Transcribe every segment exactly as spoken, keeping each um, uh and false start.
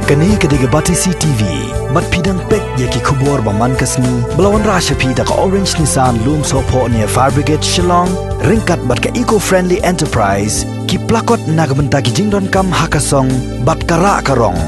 Kane ka dei ka Batesi T V. Bad phi dang peit ïa ki khubor ba man ka sngi ba la wanrah sha phi da ka Orange Nissan Lumsohphoh near Fire Brigade Shillong, ryngkat bad ka Eco Friendly Enterprise, ki plakot na ka bynta ki jingdonkam ha ka song bad ka rah ka rong.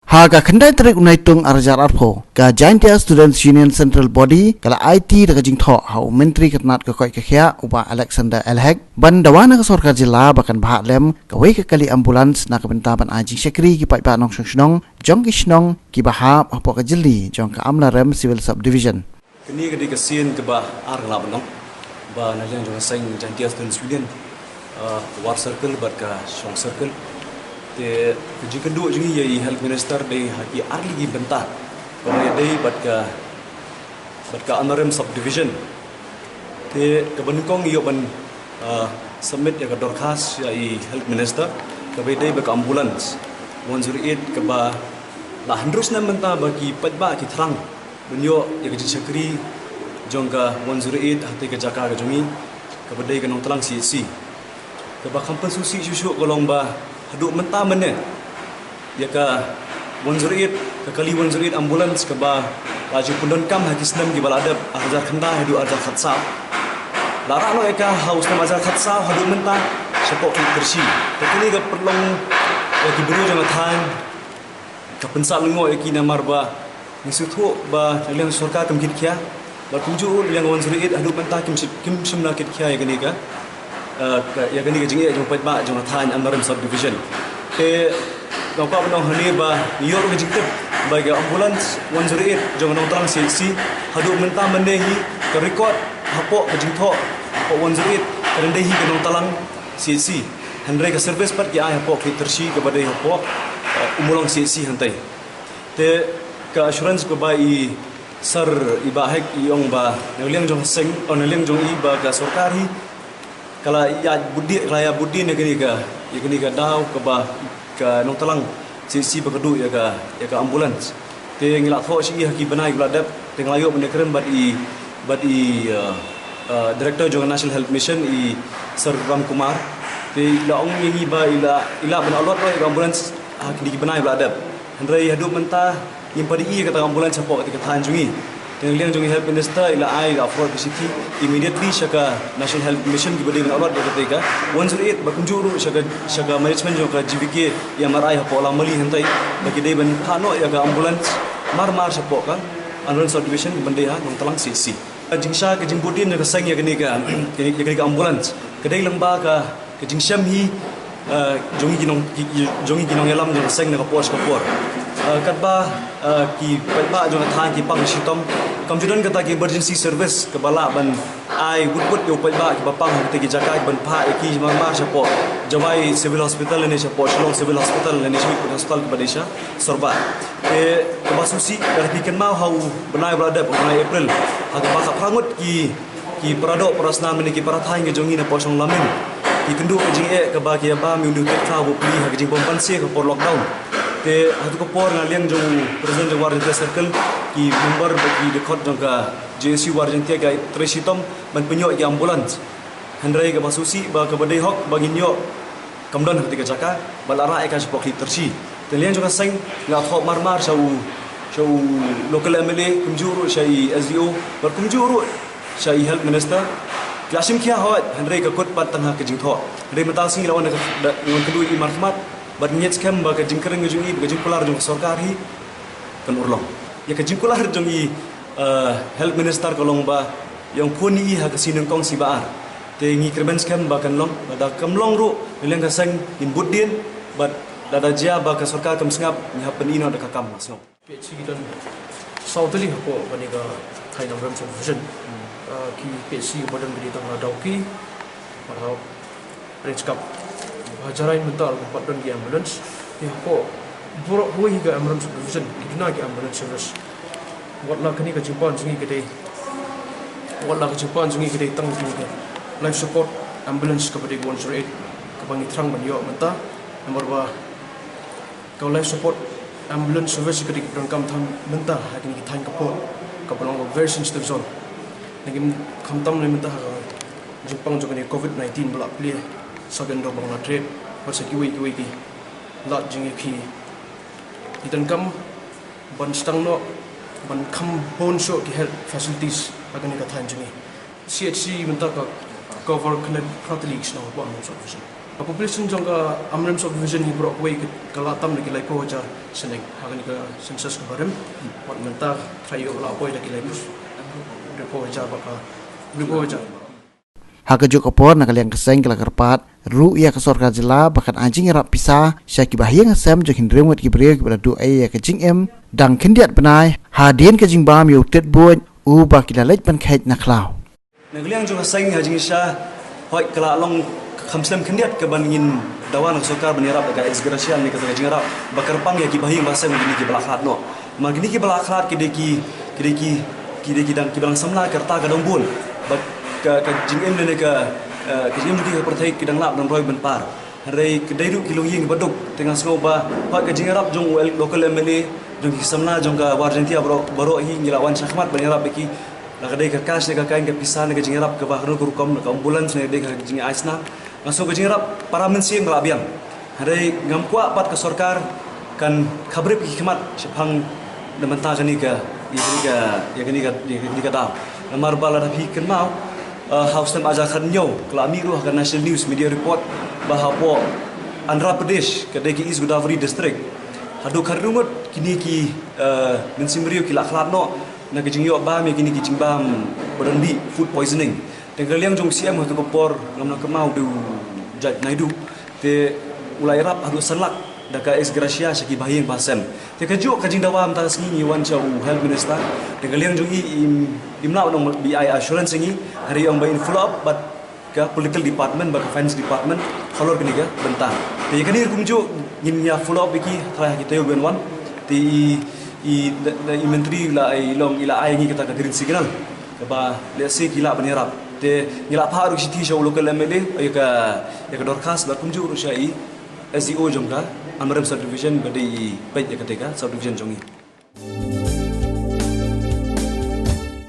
Ha ka khyndai tarik u Naitung arhajar arphew, ka Jaintia Students Union Central Body ka la aiti da ka jingthoh ha u Myntri ka tnat ka koit ka khiah, u Bah Alexander Alhek, ban dawa na ka sorkar jylla ba kan bhah lem kawei ka kali ambulance na ka bynta ban ai jingshakri ki paidbah nongshong shnong jong ki shnong kiba hap hapoh ka jylli jong ka Amlarem Civil Subdivision. Kane ka dei ka sien kaba ar nga la ban ong ba na liang jong ka seng Jaintia Students Union, uh, War Circle bad ka Shong Circle. Te ka jingkynduh jong ngi ïa i Health Minister dei ha ki ar tylli ki bynta. Kaba ïadei bad ka, bad ka Amlarem Subdivision. Te kaba nyngkong ïoh ban, uh, submit ïa ka dorkhas ïa i Health Minister kaba ïadei bad ka ambulance one zero eight kaba la hynriew snem mynta ba ki paidbah ki thrang ban ïoh ïa ka jingshakri jong ka one zero eight ha kata ka jaka ka jong ngi kaba dei ka Nongtlang C H C. Kaba kham pynsngewsih shuh shuh ka long ba haduh mynta mynne ïa ka one zero eight, ka kali one zero eight ambulance kaba la ju pyndonkam ha ki snem kiba la dep, arhajar khyndai haduh arhajar khatsaw. La rah noh ïa ka ha u snem arhajar khatsaw haduh mynta shapoh Khylliptyrshi. Te kane ka pynlong ïa ki briew jong ka thaiñ ka pynsahlyngngoh ïa ki namar ba ngi sngewthuh ba na liang sorkar kam kit khia, bad kumjuh ruh na liang one zero eight haduh mynta kim shym, kim shym la kit khia ïa kane ka, eh, ka, ïa kane ka jingeh jong paidbah jong ka thaiñ Amlarem Subdivision. Te nga kwah ban ong hangne ba ngi ïoh ruh ka jingtip ba ka ambulance one zero eight jong ka Nongtlang C H C haduh mynta mynne hi ka record hapoh ka jingthoh hapoh one zero eight ka dang dei hi ka Nongtlang C H C. Hynrei ka service pat ki ai hapoh Khylliptyrshi kaba dei hapoh, eh, Ummulong C H C hangtai. Te ka assurance kaba i Sir i Bah Hek i ong ba na liang jong seng, oh, na liang jong i ba ka sorkar hi ka la ïa bud dien, ka la ïa bud dien ïa kane ka, ïa kane ka daw kaba ka Nongtlang C H C ba ka duh ïa ka, ïa ka ambulance. Te ngi la thoh sha i ha ki bnai ba la dep, te ngi la ïoh ban ïakren bad i, bad i, uh, uh, Director jong ka National Health Mission i Sir Ram Kumar. Te i la ong ïa ngi ba i la, i la ban allot noh ïa ka ambulance ha kine ki bnai ba la dep. Hynrei haduh mynta ngim pat ïohi ïa kata ka ambulance hapoh kata ka thaiñ jong ngi. Te na liang jong i Health Minister i la ai, i la forward ka shithi immediately sha ka National Health Mission kiba dei ban allot ïa kata ka one zero eight, bad kumjuh ruh sha ka, sha ka management jong ka G V K E M R I hapoh Lamali hangtai ba ki dei ban phah noh ïa ka ambulance mar mar shapoh ka Amlarem Subdivision ban dei ha Nongtlang C H C. Ka jingshai ka jingbud dien jong ka seng ïa kane ka, ïa kane ka ambulance ka dei lyngba ka ka jingshem hi, eh, jong ngi ki nong, ki, ki, jong ngi ki nongïalam jong ka seng na ka por sha ka por. Eh, katba, eh, ki paidbah jong ka thaiñ ki pang shitom, kam ju don kata ka emergency service kaba lah ban ai wut wut ïa u paidbah kiba pang ha kata ki jaka, kiban phah ïa ki mar mar shapoh Jowai Civil Hospital lane shapoh Shillong Civil Hospital lane sha ki hospital kiba dei sha Sorbah. Te kaba sngewsih, lada phi kynmaw ha u bnai ba la dep, u bnai April, ha kaba khatphra ngut ki ki para doh para snam ne ki para thaiñ ka jong ngi na Pawsong Lamin ki kynduh ka jingeh kaba ki ïa bam ïa u Dr. Kha Bupli ha ka jingbym banse ka por lockdown. Te ha tu ka por na liang jong u President jong War Jaintia Circle, ki member bad ki dkhot jong ka J S U War Jaintia ki trei shitom ban pynïoh ïa ki ambulance. Hynrei kaba sngewsih ba kaba dei hok ba ngin ïoh kam don ha kata ka jaka, ba la rah ïa ka shapoh Khylliptyrshi. Te liang jong ka seng nga thoh mar mar sha u, sha u local M L A, kumjuh ruh sha i S D O, bad kumjuh ruh sha i Health Minister. Ki la shim khia hooid, hynrei ka kut pat tang ha ka jingthoh. Hynrei mynta ka sngi la wan da ka, da, ngi wan kynduh ïa i markhmat, bad ngeit skhem ba ka jingkren ka jong i, ba ka jingkular jong ka sorkar hi kan urlong. Ïa ka jingkular jong i, eh, Health Minister ka long ba ïa ong phone ïa i ha ka sngi nyngkong sngi ba ar. Te ngi kyrmen skhem ba kan long, lada kam long ruh, na liang ka seng ngin bud dien, bad lada jia ba ka sorkar kam sngap, ngi hap pyni noh da ka kam, sngap. Peit shi ki don saw tylli hapoh kane ka thaiñ Amlarem Subdivision. Ah, ki peit shi ba don ki dei tang la Dawki, ba la Range Cup. Ba ha Jarain mynta ruh pat don ki ambulance. Te hapoh baroh kawei ka Amlarem Subdivision ki duna ki ambulance service. Wat la kane ka jingpan jong ngi ka dei, wat la ka jingpan jong ngi ka dei tang kane ka life support ambulance kaba dei one zero eight kaba ngi thrang ban ïoh mynta. Namar ba ka life support ambulance service ka dei kaba donkam tam mynta ha kine ki thaiñ ka port, kaba long very sensitive zone. Nangim khamtam ne mynta ha ka jingpang jong kane covid nineteen ba la plie sa ka Indo-Bangla trade bad sa kiwei kiwei ki lad jingïakhih Ki donkam ban sdang noh ban kham bun shuh ki health facilities ha kane ka thaiñ jong ngi. C H C mynta ka cover khyndai phra tylli ki shnong hapoh Amrem Subdivision. Ka population jong ka Amrem Subdivision hi baroh kawei ka la tam da ki laiphew hajar shaneng ha kane ka census kaba rim. Wat mynta tharai ïoh la poi da ki laiphew, laiphew hajar bad ka, laiphew hajar. Ha kajuh ka por, na ka liang ka seng ka la kyrpad ruh ïa ka sorkar jylla ba kan ai jingïarap pisa sha ki bahaïing bahasem jong ki hynriew ngut ki briew kiba la duh ei ïa ka jingim dang khyndiat bnai hadien ka jingbam ïa u tit buit uba ki la leit pynkheit na khlaw. Na ka liang jong ka seng ha jingshisha, hooid ka la long kham slem khyndiat kaban ngin dawa na ka sorkar ban ïarap da ka ex gratia ne kata ka jingïarap ba kyrpang ïa ki bahaïing bahasem kine kiba la khlad noh. Namar kine kiba la khlad ki dei ki, ki dei ki, ki dei ki dang, kiba dang samla ka rta ka dongbun. Bad ka, ka jingim ne ka, eh, ka jingim jong ki ha pyrthei ki dang lah ban roi ban par. Hynrei ka dei ruh ki longïing ba duk, te nga sngew ba, ba ka jingïarap jong u local M L A, jong ki samla jong ka War Jaintia baroh, baroh hi ngi la wan shakhmat ban ïarap ïa ki. La ka dei ka cash ne ka kind ka pisa ne ka jingïarap kaba ha kano ka rukom, ka ambulance ne ka dei ka jingai snam. Nga sngew ka jingïarap para mynsiem ka la biang. Hynrei ngam kwah pat ka sorkar kan khabrip ki khmat shaphang na bynta kane ka, ïa kane ka, ïa kane ka, ïa kane ka daw. Namar ba lada phi kynmaw, eh, ha u snem ar hajar khathynñiew ka la mih ruh ha ka National News Media Report ba hapoh Andhra Pradesh, ka dei ka East Godavari District, haduh khathynriew ngut kine ki, eh, mynsiem briew ki la khlad noh na ka jingïoh bam ïa kine ki jingbam ba don bih, food poisoning. Te na ka liang jong u C M ha kato ka por ngam nang kynmaw, u dei u Judge Naidu. Te u la ïarap haduh san lak da ka ex gratia sha ki bahaïing bahasem. Te kajuh ka jingdawa mynta ka sngi ngi wan sha u Health Minister. Te na ka liang jong i, im, im lah ban ong ba ai assurance ïa ngi, hynrei i ong ba in follow up bad ka Political Department bad ka Finance Department halor kane ka bynta. Te ïa kane ruh kumjuh ngin ïa follow up ïa ki trai ha ki taïew ban wan. Te i, i, da, da i Myntri la, i la ong, i la ai ïa ngi kata ka green signal kaba lehse ki lah ban ïarap. Te ngi la phah ruh ka shithi sha u local M L A, ïa ka, ïa ka dorkhas bad kumjuh ruh sha i S D O jong ka Amrem Subdivision ba dei i peit ïa kata ka subdivision jong ngi.